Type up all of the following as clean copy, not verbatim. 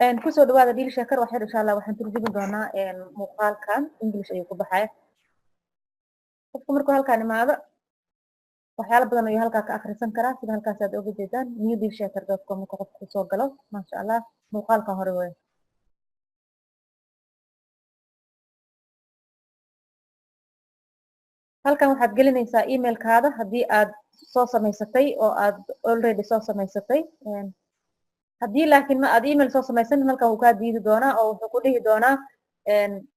Kusoo dhawaada DealShaker. Waxyar insha Allah waxaan turjumi doonaa muuqaalkan, English ayuu ku baxaya. Qofku markuu halkaan imaado, waxyaalo badan ayuu halkaa ka akhrisan karaa, sida halkaas aad oga jeedaan, newdealshaker.com. Marka qofku kusoo galo, maasha Allah, muuqaalkan hore wey. Halkan waxaad gelinaysaa emailkaada haddii aad soo samaysatay oo aad already soo samaysatay. Haddii laakiin ma aad email soo samaysan, halkan wuu kaa diidi doonaa oo wuxuu ku dhihi doonaa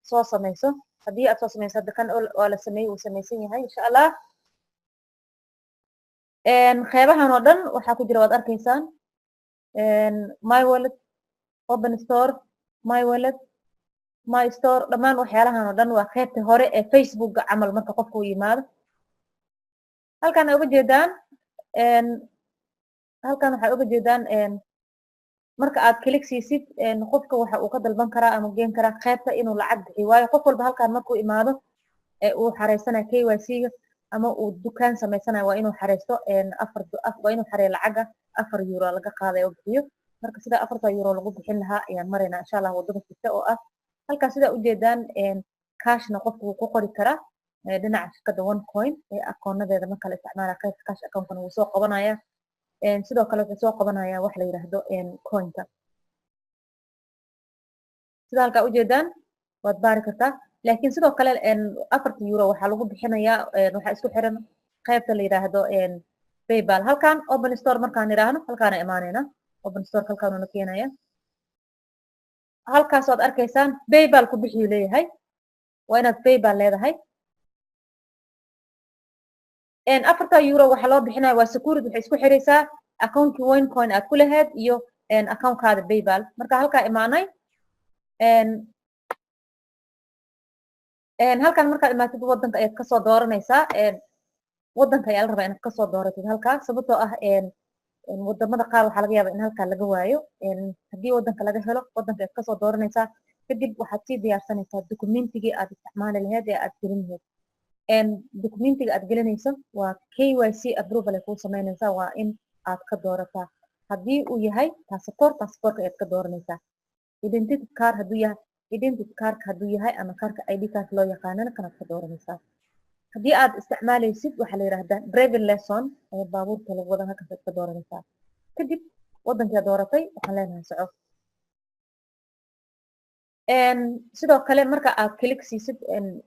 soo samayso. Haddii aad soo samayso, hadda kan waa la sameeyey, wuu samaysan yahay insha Allah. Qeybahan oo dhan waxaa ku jira waad arkaysaan: my wallet, open store, my wallet, my store. Dhammaan waxyaalahan oo dhan waa qeybta hore ee Facebooka camal marka qofka uu yimaado. Halkan ay uga jeedaan, halkan waxay uga jeedaan, marka aad click siisid, qofka waxa uu ka dalban karaa ama geen karaa qeybta inuu lacag bixiyo, waayo qof walba halkan markuu imaado ee uu xareysanayo KYC-ga ama uu dukaan samaysanayo, waa inuu xareysto afar, waa inuu xareeyo lacaga €4 laga qaadayo oo bixiyo. Marka sida 4ta euro lagu bixin lahaa ayaan maraynaa insha Allah waddada xigta oo ah halkaas. Sidaa ujeedaan, cashna qofku wuu ku qori karaa dhinaca shirkadda OneCoin ee akoonadeeda marka la isticmaala. Qaybta cash account-kana wuu soo qabanaya, sidoo kale wuxuu soo qabanaya wax la yidhaahdo coinka. Sida halkaa ujeedaan waad baari kartaa, laakiin sidoo kale 4ta euro waxaa lagu bixinayaa, waxaa isku xiran qaybta la yidhaahdo PayPal. Halkan open store markaan idhaahno, halkaana imaanayna, open store halkaanuna keenaya. Halkaas waad arkaysaan, PayPal ku bixiyuu leeyahay, waa inaad PayPal leedahay. 4ta euro waxaa loo bixinaya waa security, waxay isku xiraysaa accountkii OneCoin aad ku lahayd iyo accountkaada PayPal. Marka halkaa imaanay, halkan markaad imaatid, wadanka ayaad kasoo dooranaysaa. Wadanka ayaa la rabaa inaad kasoo dooratid halkaa, sababtoo ah wadamada qaar waxaa laga yaabaa in halkaa laga waayo. Haddii wadanka laga helo, wadanka ayaad kasoo dooranaysaa. Kadib waxaad sii diyaarsanaysaa documentigii aad isticmaali lahayd ee aad gelin lahayd. Documentiga aad gelinayso waa KYC approval ay kuu sameynaysaa, waa in aad ka doorataa. Haddii uu yahay passport, passportka ayaad ka dooranaysaa. Identity card hadduu yahay, identity cardka hadduu yahay ama kaarka ID card loo yaqaanana, kanaad ka dooranaysaa. Haddii aad isticmaalaysid waxaa la yidhahdaa driving license ee baabuurta lagu wada, halkaas aad ka dooranaysaa. Kadib wadankii aad dooratay, waxaan leenahay soco. Sidoo kale marka aad click siisid,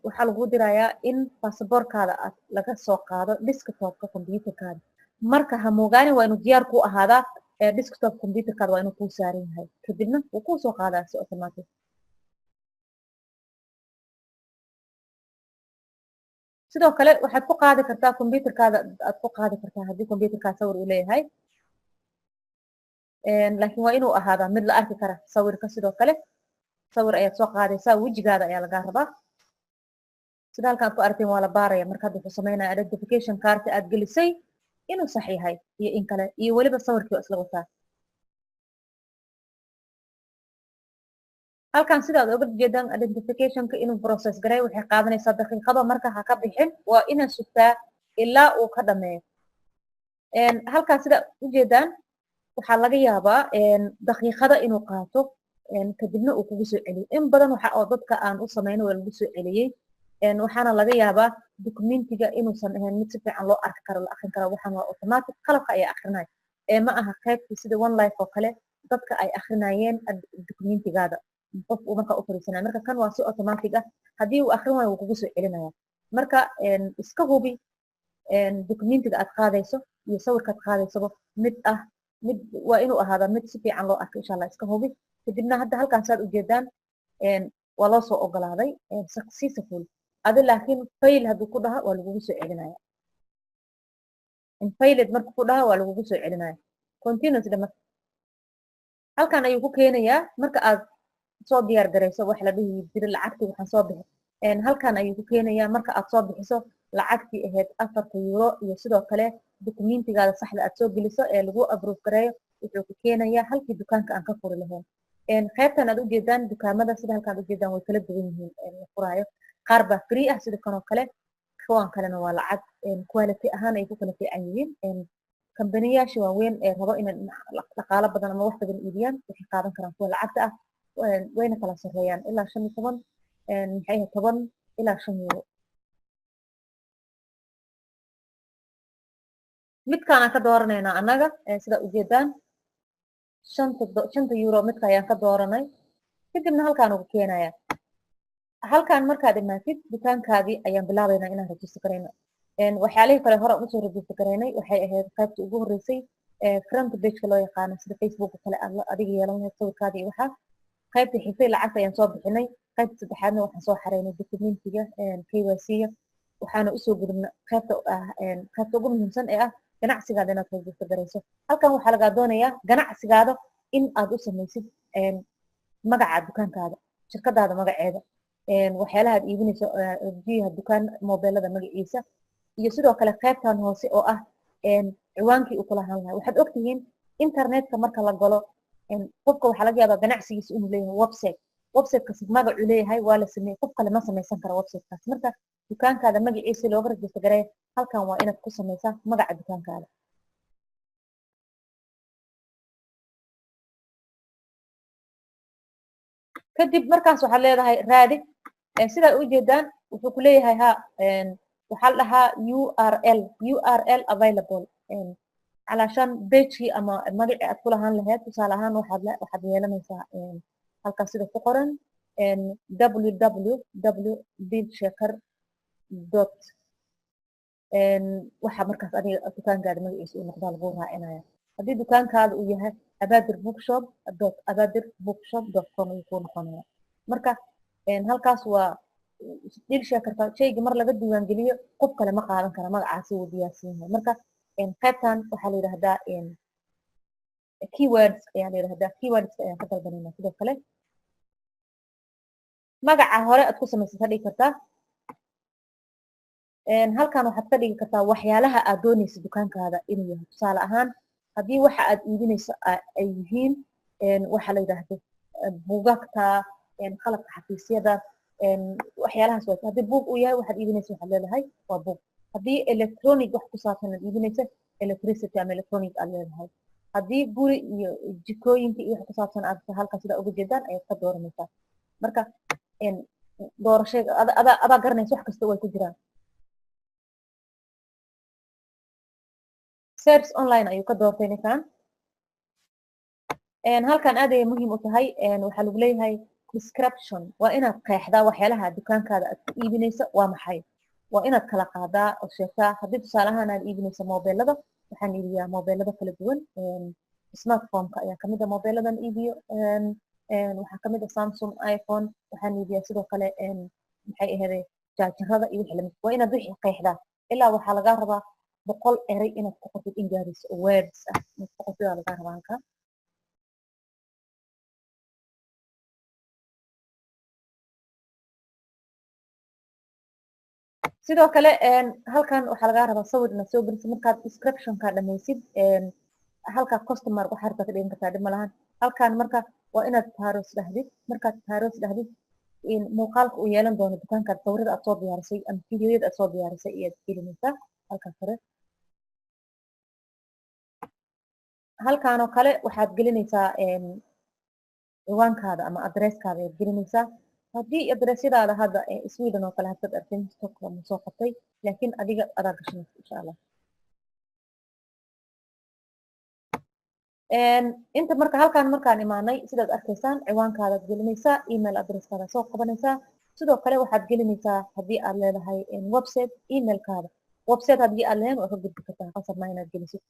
waxaa lagu dirayaa in baasaboorkaada aad laga soo qaado desktopka computerkaada. Marka ha moogaanin, waa inuu diyaar ku ahaadaa desktop computerkaada, waa inuu kuu saaran yahay, kadibna wuu kuu soo qaadaa si automatic. Sidoo kale waxaad ku qaadi kartaa computerkaada, aad ku qaadi kartaa haddii computerkaada sawir uu leeyahay, laakiin waa inuu ahaadaa mid la arki kara sawirka. Sidoo kale sawir ayaad soo qaadaysaa, wejigaada ayaa lagaa rabaa. Sida halkaan ku aragteen, waa la baaraya. Marka hadda wuxuu sameynaya identification cardka aad gelisay inuu sax yahay iyo in kale, iyo weliba sawirkii oo isla wataa. Halkan sidaad oga jeedaan, identificationka inuu process garay waxay qaadanaysaa daqiiqado. Marka ha ka bixin, waa inaad sugtaa ilaa uu ka dhameeyo. Halkaas sida ujeedaan, waxaa laga yaabaa daqiiqada inuu qaato, kadibna uu kugu soo celiyo. In badan waxa oo dadka aan u sameyno waa lagu soo celiyey, waxaana laga yaabaa documentiga inuusan ahayn mid si fiican loo arki karo, la akrin karo. Waxaan waa automatic, qalabka ayaa akrinaya ee ma aha qaybtii sida One Life oo kale dadka ay akrinayeen documentigaada, qof uu markaa u fariisanaya. Marka kan waa si automatic ah, haddii uu akrin waayo wuu kugu soo celinaya. Marka iska hubi documentiga aad qaadayso iyo sawirkaad qaadaysaba mid ah, mid waa inuu ahaadaa mid si fiican loo arko insha Allah. Iska hubi. Kadibna hadda halkaan saad ujeedaan, waa loo soo ogolaaday, successful adi. Laakiin fail hadduu ku dhaha, waa lagugu soo celinaya. Failed marka ku dhaha, waa lagugu soo celinaya. Continuously marka halkan ayuu ku keenayaa. Marka aad soo diyaar garayso waxa la dhihi jiray lacagtii waxaan soo bixi, halkan ayuu ku keenayaa. Marka aad soo bixiso lacagtii ahayd 4ta euro iyo sidoo kale documentigaada saxda aad soo geliso ee lagu approve gareeyo, wuxuu ku keenayaa halkii dukaanka aan ka furi lahayn. Qaybtan aad ujeedaan, dukaamada sida halkaan ujeedaan way kala duwan yihiin la furaayo. Qaar baa free ah sida kanoo kale, kuwan kalena waa lacag. Quality ahaan ay ku kala fiican yihiin. Kambaniyaasha waaweyn ee rabo inay dhaqaalo badan ama wax badan iibiyaan waxay qaadan karaan kuwa lacagta ah, wayna kala sarreeyaan ilaa 15, maxay ahayd, 10 ilaa 5 euro. Midkaanaan ka dooranaynaa annaga. Sidaa ujeedaan, 5-ta euro midka ayaan ka dooranay. Kadibna halkaan ugu keenaya. Halkaan markaad imaatid, dukaankaadii ayaan bilaabaynaa inaan register garayno. Waxyaalihii kale hore usoo register garaynay waxay ahayd qaybta ugu horreysay, front pageka loo yaqaano, sida Facebook kale aad adiga yeelan lahayd sawirkaada iyo waxaa. Qaybta xigtay lacagta ayaan soo bixinay. Qaybta saddexaadna waxaan soo xareynay documentiga KYC-ga. Waxaana usoo gudubna qaybta ah, qaybta ugu muhiimsan ee ah ganacsigaada inaad register garayso. Halkan waxaa lagaa doonayaa ganacsigaada in aad u samaysid magaca dukaankaada, shirkadaada magaceeda, waxyaalaha aad iibinayso, jiha dukaan, mobeelada magaciisa, iyo sidoo kale qaybtan hoose oo ah ciwaankii uu kula ahaan lahaa. Waxaad ogtihiin internetka marka la galo, qofka waxaa laga yaabaa ganacsigiisa inuu leeyahay website. Websitekaas magacuu leeyahay waa la sameeyey, qof kale ma samaysan karo websitekaas. Marka dukaankaada magaciisa looga register gareeya, halkan waa inaad ku samaysaa magaca dukaankaada. Kadib markaas waxaad leedahay raadi. Sidaad ujeedaan, wuxuu ku leeyahay ha waxaa la dhahaa URL, URL available, calaashaan pagekii ama magacii aad ku lahaan lahayd. Tusaale ahaan, waxaad yeelanaysaa halkaas sida ku qoran www dealshaker dot waxa markaas adiga dukaankaada magaciisa uu noqdaa lagu raacinaya. Haddii dukaankaada uu yahay Abadir Bookshop dot abadir bookshop.com ayuu kuu noqonaya. Marka halkaas waa DealShakerka. Shayga mar laga diiwaangeliyo, qof kale ma qaadan kara, magacaasi wuu diyaarsan yahay. Marka qaybtan waxaa la yidhahdaa keywords ayaa la yidhahdaa. Keywords ayaan ka dalbanayna. Sidoo kale magaca hore aad ku samaysad ka dhigi kartaa. Halkan waxaad ka dhigi kartaa waxyaalaha aad doonaysa dukaankaada inuu yahay. Tusaale ahaan, haddii waxa aad iibinayso ay yihiin waxa la yidhaahdo buugagta, qalabka xafiisyada, waxyaalahaas waa. Haddii buug uu yahay waxaad iibinaysa, waxaad leedahay waa buug. Haddii electronic wax ku saabsan aad iibinaysa, electricity ama electronic aad leedahay. Haddii guri iyo jikooyinka iyo wax ku saabsan aad, halkan sidaa uga jeedaan ayaad ka dooranaysaa. Marka doorashay adaa garanaysa, wax kasta way ku jiraan. Search online ayuu ka doortay ninkan. Halkan aad ayay muhiim u tahay. Waxaa lagu leeyahay description, waa inaad qeexdaa waxyaalaha dukaankaada aad ku iibinaysa waa maxay. Waa inaad kala qaadaa oo sheegtaa. Haddii tusaale ahaan aad iibinaysa mobeelada, waxaan iibiyaa mobeelada kala duwan, smartphone-ka ayaa kamid a mobeeladan iibiyo, waxaa kamid a Samsung, iPhone. Waxaan iibiyaa sidoo kale, maxay ahayd, jaajarada iyo wixii lamid. Waa inaad wixii qeexdaa. Ilaa waxaa lagaa rabaa 100 eray inaad ku qortid, in gaarayso words ah inaad ku qortid aa lagaa rabaa halkaa. Sidoo kale halkan waxaa lagaa rabaa sawir inaad soo gelisid markaad descriptionka dhammaysid. Halka customer waxaa rabtaa ka dhigan kartaa, dhib ma lahan. Halkan marka waa inaad browse dhahdid. Markaad browse dhahdid, muuqaalka uu yeelan doono dukaankaad, sawirada aad soo diyaarisay ama fiidiyoyada aad soo diyaarisay ayaad gelinaysaa halkan kore. Halkan oo kale waxaad gelinaysaa ciwaankaada ama adresskaada ayaad gelinaysaa. Haddii adresyadaada hadda Sweden oo kale haddaad arkin, Stockholm soo qabtay, laakiin adiga adaa gashanaysa, insha Allah. Inta marka halkaan markaan imaanay, sidaad arkaysaan, ciwaankaadaad gelinaysaa, email addresskaada soo qabanaysaa. Sidoo kale waxaad gelinaysaa, haddii aad leedahay website, emailkaada. Website haddii aad leedahay waa ka gudbi kartaa, qasab maa inaad gelisid.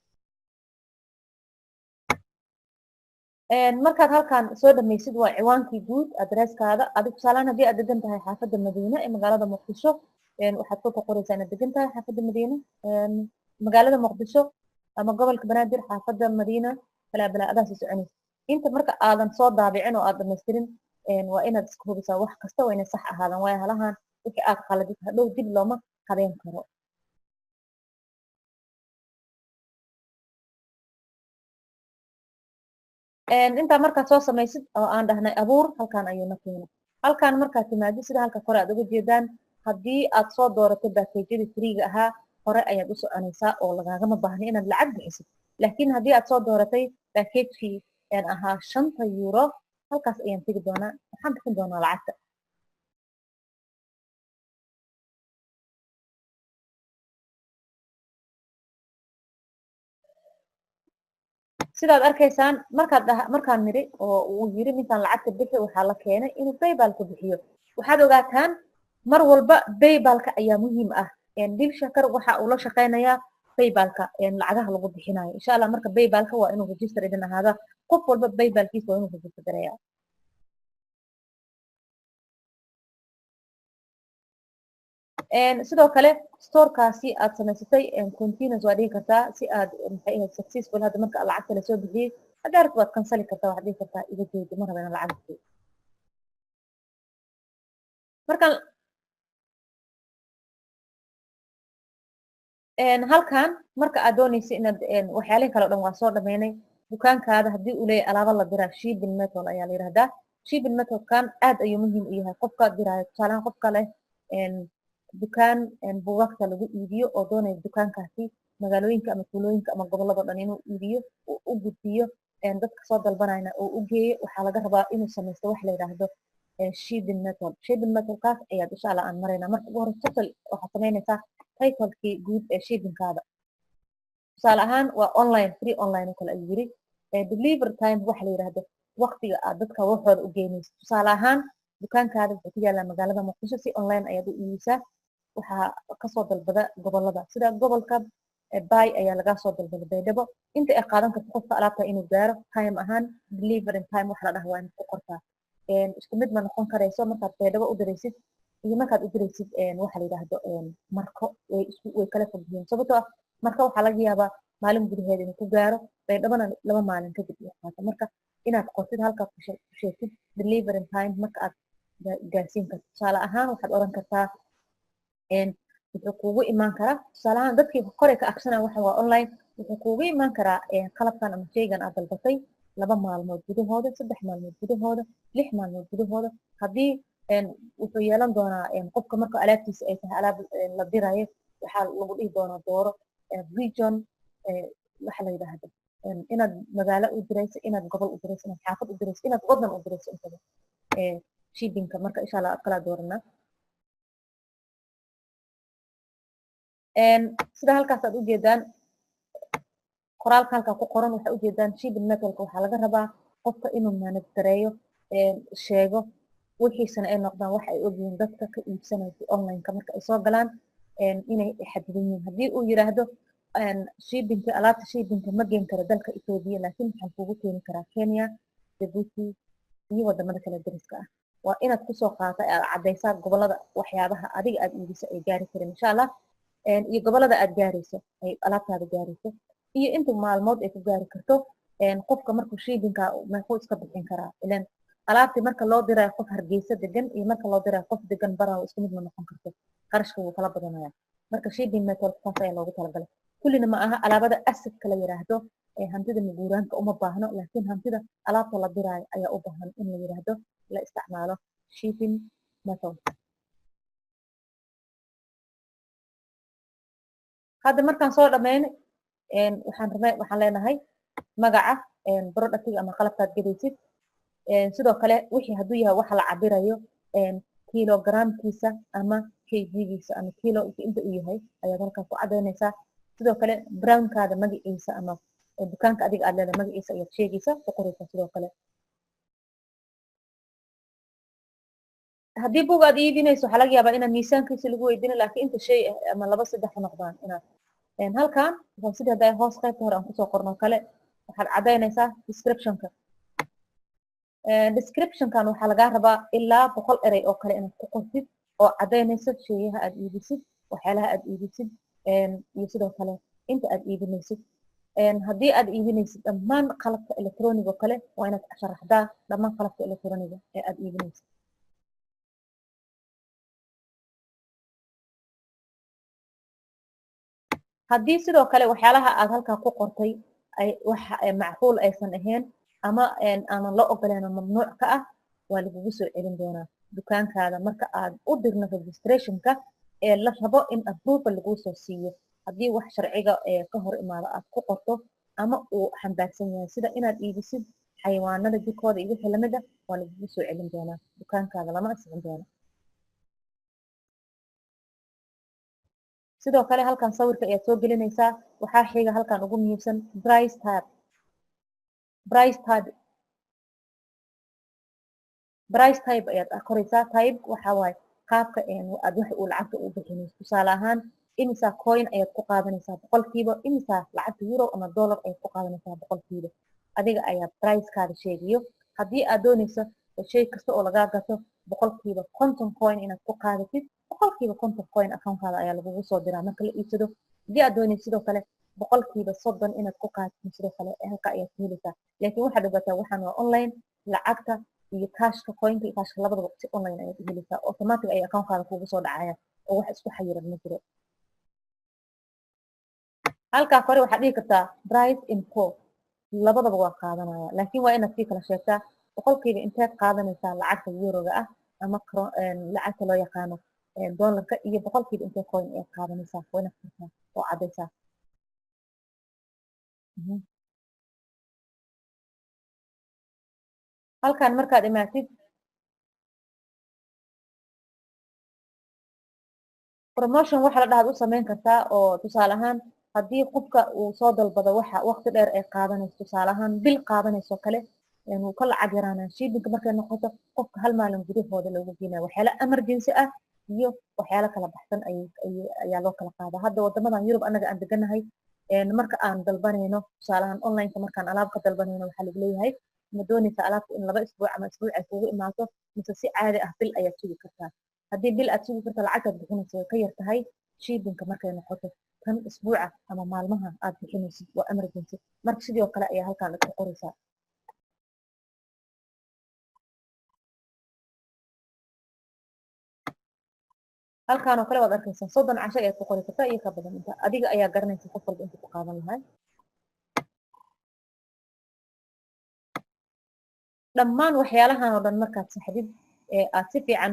Markaad halkan soo dhamaysid, waa ciwaankii guud, adresskaada adig. Tusaalaan, haddii aad degan tahay xaafadda Madiine ee magaalada Muqdisho, waxaad ku qoraysaa inaad degan tahay xaafadda Madiine, magaalada Muqdisho ama gobolka Banaadir, xaafadda Madiina, balaa balaa adaa sii soconaysa. Inta marka aadan soo daabicin oo aad dhamaystirin, waa inaad iska hubisaa wax kasta waa inay sax ahaadaan, waayo halahan wixii aad qaladid hadhow dib looma habeen karo. Intaa markaad soo samaysid oo aan dhahnay abuur, halkan ayuuna keena. Halkan markaad timaadid, sida halka kore aad uga jeedaan, haddii aad soo doorato packageyadii freega ahaa, Hore ayaad u soconaysaa oo lagaagama baahna inaad lacag bixisid. Laakiin haddii aad soo dooratay packagekii ahaa 5 euro, halkaas ayaan tegi doonaa, waxaan bixin doonaa lacagta. Sidaad arkaysaan, markaad markaan niri oo uu yiri ninkaan lacagta bixi, waxaa la keenay inuu PayPalka bixiyo. Waxaad ogaataan, mar walba PayPalka ayaa muhiim ah. DealShaker waxa uu la shaqeynayaa PayPalka lacagaha lagu bixinayo, insha Allah. Marka PayPalka waa inuu register idin ahaada. Qof walba PayPalkiisa waa inuu register gareeya. Sidoo kale storekaasi aad samaysatay continuous waa dhihi kartaa si aad, maxay ahayd, successful. Hadda marka lacagta lasoo bixiyey, hadda aragto waad canceli kartaa, waxaad dhihi kartaa iga jooji, ma raba inaan lacag bixiyo. Markaan halkan marka aad doonaysa inaad waxyaalihi kale o dhan waa soo dhameynay. Dukaankaada haddii uu leeyahay alaaba la diraa, shipping method ayaa la yihahdaa. Shipping methodkan aad ayuu muhiim u yahay qofka diraayo. Tusaalahaan, qofka leh dukaan buugagta lagu iibiyo oo doonaya dukaankaasi magaalooyinka ama tuulooyinka ama gobolada dhan inuu iibiyo, uu u gudbiyo, dadka soo dalbanayna uu u geeyo, waxaa laga rabaa inuu samaysto wax la yidhaahdo shipping method. Shipping methodkaas ayaad, insha Allah, aan maraynaa. Marka ugu hore total waxaad samaynaysaa titlekii guud ee shippingkaada. Tusaale ahaan waa online, free online oo kale ayuu yiri. Delivery time waxa la yidhaahdo, waqtiga aad dadka waxooda u geynayso. Tusaale ahaan, dukaankaada wuxuu ku yaalaa magaalada Muqdisho, si online ayaad u iibisaa. Waxaa kasoo dalbada gobolada, sida gobolka Bay ayaa lagaa soo dalbada Baydhabo. Inta ay qaadan karto qofka alaabta inuu gaaro time ahaan, delivery time waxa la dhaha, waa inaad ku qortaa. Isku mid ma noqon karayso markaad Baydhabo u diraysid iyo markaad u diraysid waxa la yidhaahdo Marko. Way isku way kala fog yihiin, sababtoo ah Marka waxaa laga yaabaa maalin gudaheeda inuu ku gaaro, Baydhabona 2 maalin kadib uu qaato. Marka inaad qortid halkaad ku sheegtid delivery time marka aad gaarsiin karto. Tusaale ahaan, waxaad oran kartaa wuxuu kuugu imaan karaa, tusaale ahaan, dadkii koray ka akrinaya waxa waa online, wuxuu kuugu imaan karaa qalabkan ama shaygan aad dalbatay 2 maalmood gudahooda, 3 maalmood gudahooda, 6 maalmood gudahooda. Haddii wuxuu yeelan doonaa qofka marka alaabtiisa ay tahay alaab la dirayo, waxaa lagu dhihi doonaa dooro region waxa la yidhaahdo, inaad magaalo u dirayso, inaad gobol u dirayso, inaad xaafad u dirayso, inaad wadan u dirayso intaba shippingka. Marka, insha Allah, aad kala dooranaa. Sida halkaas aad ujeedaan, qoraalka halkaa ku qoran, waxaa ujeedaan shipping methodka waxaa laga rabaa qofka inuu manage gareeyo, sheego wixiisana ay noqdaan wax ay ogyihiin dadka ka iibsanaya online-ka marka ay soo galaan inay xadidan yihiin. Haddii uu yiraahdo shippingka, alaabta shippingka ma geen karo dalka Ethiopia, laakiin waxaan kugu keeni karaa Kenya, Djibouti iyo wadamada kale dariska ah, waa inaad kusoo qaata aad caddaysaa gobolada waxyaabaha adiga aad iibiso ay gaari karin, insha Allah, iyo gobolada aad gaarayso, ay alaabtaada gaarayso, iyo inta maalmood ay ku gaari karto. Qofka markuu shippingka meequu iska bixin karaa? Ilan alaabtii marka loo dirayo qof Hargeysa degan iyo marka loo dirayo qof degan Baraw isku mid ma noqon karto, qarashka wuu kala badanaya. Marka shipping method taas ayaa loogu talagalay. Kullina ma aha alaabada assetka la yiraahdo ee hantida maguuraanka uma baahno, laakiin hantida alaabta la diraayo ayaa u baahan in la yiraahdo la isticmaalo shipping method. Hadda markaan soo dhammaynay, waxaan rabay, waxaan leenahay magaca productiga ama qalabkaad gadaysid. Sidoo kale wixii hadduu yahay waxa la cabirayo, kilogramkiisa ama kg-giisa ama kilo inta uu yahay ayaad halkaa ku cadaynaysaa. Sidoo kale brandkaada magaciisa ama dukaanka adiga aad leedahay magaciisa ayaad sheegaysaa, ku qoraysaa. Sidoo kale haddii buug aad iibinayso, waxaa laga yaabaa inaan miisaankiisa lagu weydiino, laakiin inta shay ah ama laba saddex ha noqdaan inaad halkan sidii hadda hoos qaybta hore aan kusoo qorno kale, waxaad caddaynaysaa descriptionka. Descriptionkan waxaa lagaa rabaa ilaa 100 erey oo kale inaad ku qortid oo caddaynayso sheeyaha aad iibisid, waxyaalaha aad iibisid, iyo sidoo kale inta aad iibinaysid. Haddii aad iibinaysid dhammaan qalabka electronic oo kale, waa inaad sharaxdaa dhammaan qalabka electroniga ee aad iibinaysid. Haddii sidoo kale waxyaalaha aad halkaa ku qortay ay wax macquul aysan ahayn ama aanan la ogoleen oo mamnuuc ka ah, waa lagugu soo celin doonaa dukaankaada marka aad u dirno registrationka ee la rabo in approval laguu soo siiyo. Haddii wax sharciga ka hor imaado aad ku qorto ama uu xambaarsan yahay, sida inaad iibisid xayawaanada jirkooda iyo wixii lamid ah, waa lagugu soo celin doonaa, dukaankaada lama ansixin doono. Sidoo kale halkan sawirka ayaad soo gelinaysaa. Waxaa xiga halkan ugu muhiimsan price type. Price type, price type ayaad qoraysaa. Type waxa waaye qaabka aad wax uu lacagta u bixinayso. Tusaale ahaan, imisa coin ayaad ku qaadanaysaa boqolkiiba, imisa lacagta euro ama dollar ayaad ku qaadanaysaa boqolkiiba, adiga ayaa pricekaada sheegayo. Haddii aad doonayso shay kasta oo lagaa gato 50% coin inaad ku qaadatid, 50% coin accountkaada ayaa lagugu soo diraa marka la iibsado. Haddii aad doonayso sidoo kale 30% inaad ku qaadatid, sidoo kale halka ayaad ka helaysaa. Laakiin waxaad ogaataa, waxaan waa online. Lacagta iyo cashka, coinka iyo cashka labadaba si online ayaad u helaysaa, automatic ay accountkaada kugu soo dhacaya oo wax isku xayiran ma jiro. Halkaa kore waxaad dhihi kartaa price in both, labadaba waa qaadanaya, laakiin waa inaad sii kala sheegtaa boqolkiiba inteed qaadanaysaa lacagta euroga ah ama lacagta loo yaqaano dollarka, iyo boqolkiiba intee coin ayaad qaadanaysaa. Waa inaad qortaa oo caddaysaa. Halkan markaad imaatid, promotion waxa la dhahaad u samayn kartaa, oo tusaale ahaan haddii qofka uu soo dalbado waxa waqti dheer ay qaadanayso, tusaale ahaan bil qaadanayso kale, wuu ka lacag yaraanaa shippingka. Markay noqoto qofka hal maalin gudahooda loogu geenayo, waxyaala emergency ah iyo waxyaalo kala baxsan ayaa loo kala qaadaa. Hadda wadamadan Yurub annaga aan deganahay, marka aan dalbanayno, tusaale ahaan onlineka markaan alaab ka dalbanayno, waxaa lagu leeyahay: ma doonaysaa alaabta in 2 isbuuc ama isbuuc ay kugu imaato, mise si caadi ah bil ayaad sugi kartaa? Haddii bil aad sugi karta, lacagtaad bixinaysa way ka yar tahay shippingka markay noqoto tan isbuuca ama maalmaha aad bixinaysid, waa emergency. Marka sidoo kale ayaa halkan ku qoraysaa. Halkan oo kale waad arkaysaa, 30 casho ayaad ku qori kartaa iyo ka badan inta adiga ayaa garanaysa qof walba inta ku qaadan lahay. Dhammaan waxyaalahan oo dhan markaad saxdid ee aad si fiican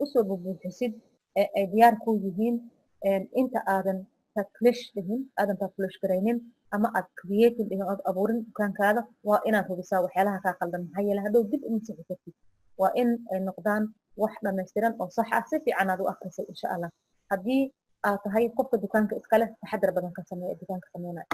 usoo bubuuxisid ee ay diyaar ku yihiin, inta aadan publish dhihin, aadan publish garaynin ama aad creating dhihin ood abuurin dukaankaada, waa inaad hubisaa waxyaalaha kaa qaldan. Maxaa yeele, hadhow dib uma sixi kartid. Waa in ay noqdaan wax dhammaystiran oo sax ah, si fiican aad u akrisay, insha Allah. Haddii aad tahay qofka dukaanka iska leh, taxadar badan ka sameeya dukaanka sameynaya.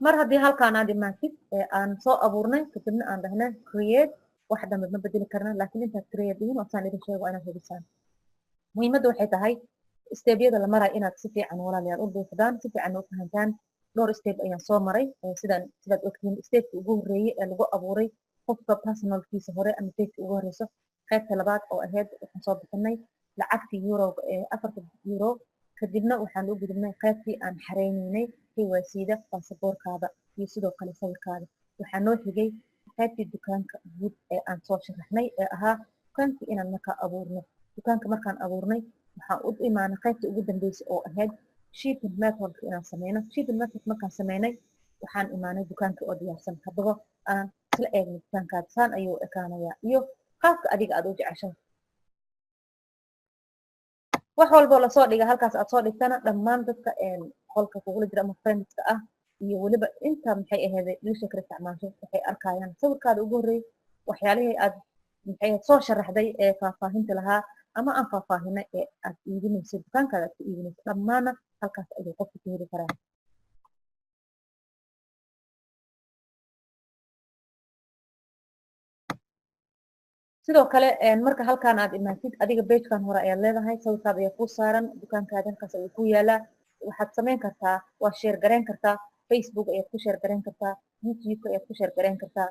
Mar haddii halkaan aad imaatid ee aan soo abuurnay, kadibna aan dhahnay create, wax dambe ma bedeli karna. Laakiin intaad create dhihin, waasaan idin sheego, waa inaad hubisaan. Muhiimadda waxay tahay stepyada la marayo inaad si fiican, walaalayaal, u buuxdaan, si fiican u fahantaan. Dhowr step ayaan soo maray. Sidaan sidaad ogtihiin, stepka ugu horreeyey ee lagu abuuray qofka personalkiisa hore ama pageka ugu horeyso. Qaybta labaad oo ahayd, waxaan soo bixinay lacagtii euroga ee 4 euro. Kadibna waxaan u gudubnay qaybtii aan xareynaynay KYC-da, baasaboorkaada iyo sidoo kale sawirkaada. Waxaa noo xigay qaybtii dukaanka guud ee aan soo sharaxnay, ee ahaa dukaankii inaan markaa abuurno. Dukaanka markaan abuurnay, waxaan u imaanay qaybtii ugu dambeysay oo ahayd shipping methodka inaan sameyno. Shipping method markaan sameynay, waxaan imaanay dukaankii oo diyaarsan. Haddaba aan isla eegnay dukaankaada saan ayuu ekaanayaa iyo qaabka adiga aad u jeceshahay. Wax walboo lasoo dhiga halkaas aad soo dhigtana, dhammaan dadka qolka kugula jira ama friendska ah iyo weliba inta maxay ahayd dhiisha kala isticmaasho, waxay arkayaan sawirkaada ugu horreeyay, waxyaalihii aad maxay ahayd soo sharaxday ee faahfaahinta lahaa ama aan faahfaahinay ee aad iibinayso, dukaankaada aad ku iibinayso, dhammaana halkaas ayuu qofka ku heli karaa. Sidoo kale marka halkaan aad imaatid, adiga pagekan hore ayaad leedahay, sawirkaada ayaa kuu saaran, dukaankaada halkaas ayuu ku yaalaa. Waxaad samayn kartaa, waa share gareyn kartaa, Facebook ayaad ku share gareyn kartaa, YouTube ayaad ku share gareyn kartaa,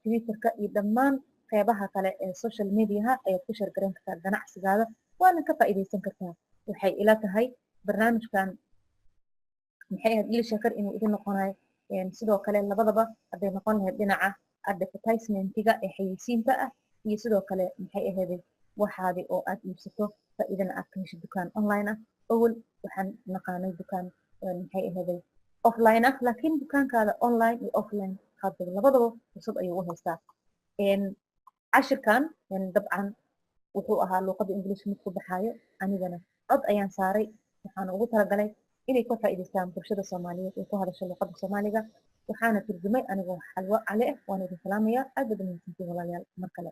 Twitterka iyo dhammaan qeybaha kale ee social mediaha ayaad ku share gareyn kartaa ganacsigaada, waana ka faa'iidaysan kartaa. Waxay ila tahay barnaamijkan maxay ahayd iLSheekar inuu idin noqonayo sidoo kale labadaba, hadday noqon lahayd dhinaca advertisementiga ee xayeysiinta ah iyo sidoo kale maxay ahayd waxaadi oo aad iibsato, faa'iidana aad ka hesho dukaan online ah. Awal waxaan naqaanay dukaan maxay ahayd offline ah, laakiin dukaankaada online iyo offline qaadbadan labadaba fursad ayuu u haystaa. Cashirkan dabcan wuxuu ahaa luuqadda English mid ku baxaayo, anigana cod ayaan saaray. Waxaana ugu talagalay inay ka faa'iidaystaan bulshada Soomaaliyeed ee ku hadasha luuqadda Soomaaliga. Waxaana turjumay anigoo Xalwo Cali ah. Waana idin salaamayaa, aad baad umahadsantiin walaalayaal mar kale.